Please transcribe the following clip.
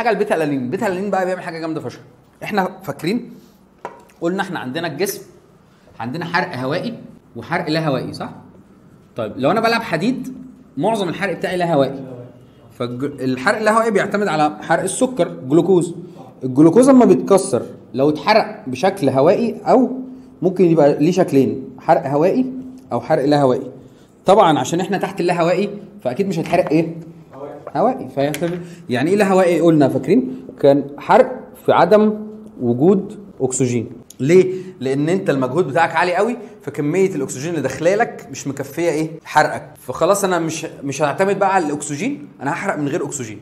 حاجة ال beta alanine. ال beta alanine بقى بيعمل حاجة جامدة فشخ. احنا فاكرين قلنا احنا عندنا الجسم عندنا حرق هوائي وحرق لا هوائي، صح؟ طيب لو انا بلعب حديد معظم الحرق بتاعي لا هوائي، فالحرق اللاهوائي بيعتمد على حرق السكر جلوكوز. الجلوكوز لما بيتكسر لو اتحرق بشكل هوائي، او ممكن يبقى ليه شكلين، حرق هوائي او حرق لا هوائي. طبعا عشان احنا تحت اللاهوائي فاكيد مش هيتحرق ايه؟ هوائي. يعني ايه لا هوائي؟ قلنا فاكرين كان حرق في عدم وجود اكسجين. ليه؟ لان انت المجهود بتاعك عالي قوي، فكميه الاكسجين اللي داخلالك مش مكفيه ايه؟ حرقك. فخلاص انا مش هعتمد بقى على الاكسجين، انا هحرق من غير اكسجين.